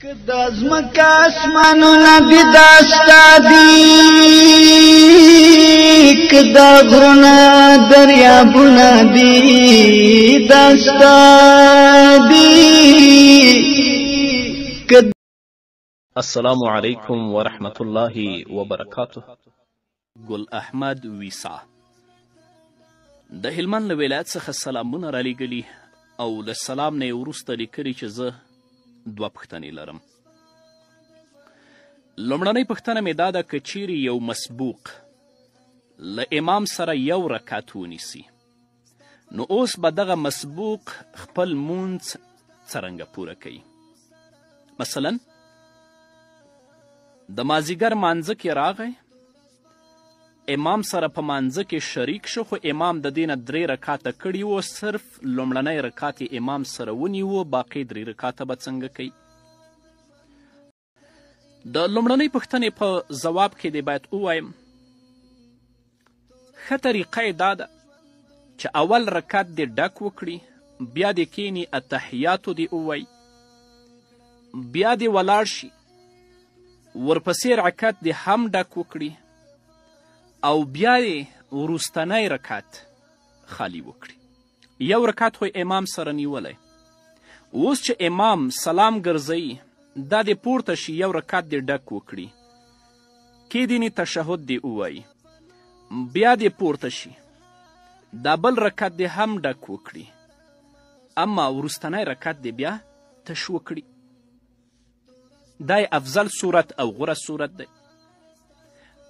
که د ځمکه اسمانونه دي دا ستا دي، که دا غرونه دریابونه دي دا ستا دي، که السلام علیکم ورحمت الله وبرکاته. ګل احمد ویسا د هلمند له ولایت څخه سلامونه رالیږلي او له سلام نه یې وروسته لیکلي چې زه دوه پوښتنې لرم. لومړنۍ پوښتنه مې دا ده که چیرې یو مسبوق له امام سره یو رکعت ونیسي، نو اوس به دغه مسبوق خپل مونځ څرنګه پوره کوي؟ مثلا د مازیګر مانځه کې راغی، امام سره په مانځه کې شریک شو، خو امام د دې نه درې رکاته کړي وو، صرف لومړنی رکات یې امام سره ونیو، باقي درې رکاته به څنګه کوي؟ د لومړنۍ پوښتنې په ځواب کې دې باید ووایم، ښه طریقه یې دا ده چې اول رکعت دې ډک وکړي، بیا دې کیني التحیاتو دې ووایي، بیا دې ولاړ شي، ورپسې رکعت دې هم ډک وکړي او بیا یې وروستنی رکعت خالی وکړي. یو رکعت خو امام سره نیولی، اوس چې امام سلام ګرځوي دا دې پورته شي، یو رکعت دې ډک وکړي، کیدیني تشهد دې ووایي، بیا دې پورته شي، دا بل رکعت دې هم ډک وکړي، اما وروستنی رکعت دې بیا تش وکړي. دا یې افضل صورت او غوره صورت دی.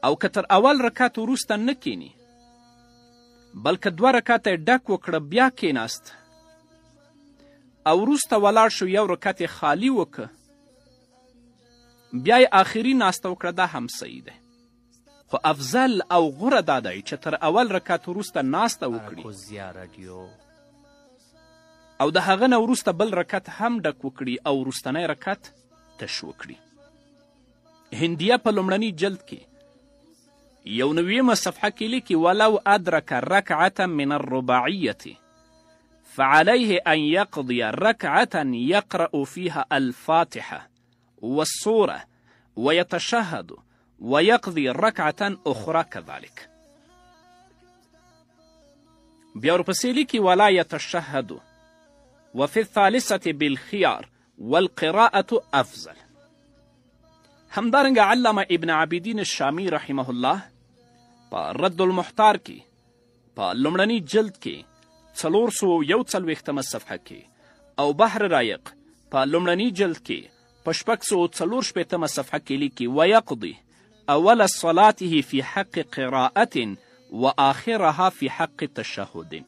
او که تر اول رکعت وروسته نه کیني، بلکه دوه رکعته یې ډک وکړه، بیا کیناست او وروسته ولاړ شو، یو رکعت یې خالی وکړه، بیا یې آخري ناسته وکړه، دا هم صحیح دی. خو افضل او غوره دا دی چې تر اول رکعت وروسته ناسته وکړي او د هغه نه وروسته بل رکعت هم ډک وکړي او وروستنی رکعت تش وکړي. هندیه په لومړني جلد کې 91 صفحه کې لیکي: ولو ادرک رکعة من الرباعیة فعليه أن يقضي ركعة يقرأ فيها الفاتحة والسورة ويتشهد ويقضي ركعة أخرى كذلك. بیا ورپسې لیکي: ولا يتشهد وفي الثالثة بالخيار والقراءة أفضل. همدارنګه علامه ابن عابدین الشامی رحمه الله په رد المحتار کې په لومړني جلد کې 441 صفحه کې او بحر رایق په لومړني جلد کې په 664 صفحه کې لیکي: ویقضي اول صلاته في حق قراءة وآخرها في حق تشهد،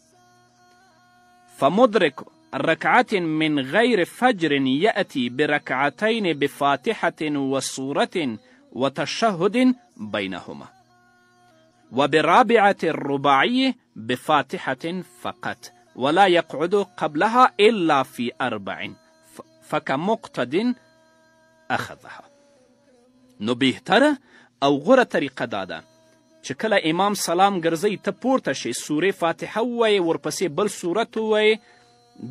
فمدرك ركعة من غير فجر يأتي بركعتين بفاتحة وسورة وتشهد بينهما، وبرابعة الرباعية بفاتحة فقط، ولا يقعد قبلها إلا في 4، فكمقتد أخذها. نو بهتره او غوره طریقه دا ده چې کله امام سلام ګرځوي ته پورته شې، سورې فاتحه ووایې، ورپسې بل سورت ووایې،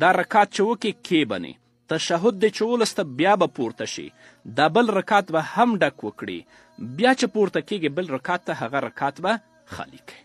دا رکعت چې وکې کېبنې، تشهد دې چې ولوسته بیا به پورته شي، دا بل رکعت به هم ډک وکړي، بیا چې پورته کیږي بل رکعت ته هغه رکعت به خالی کوي.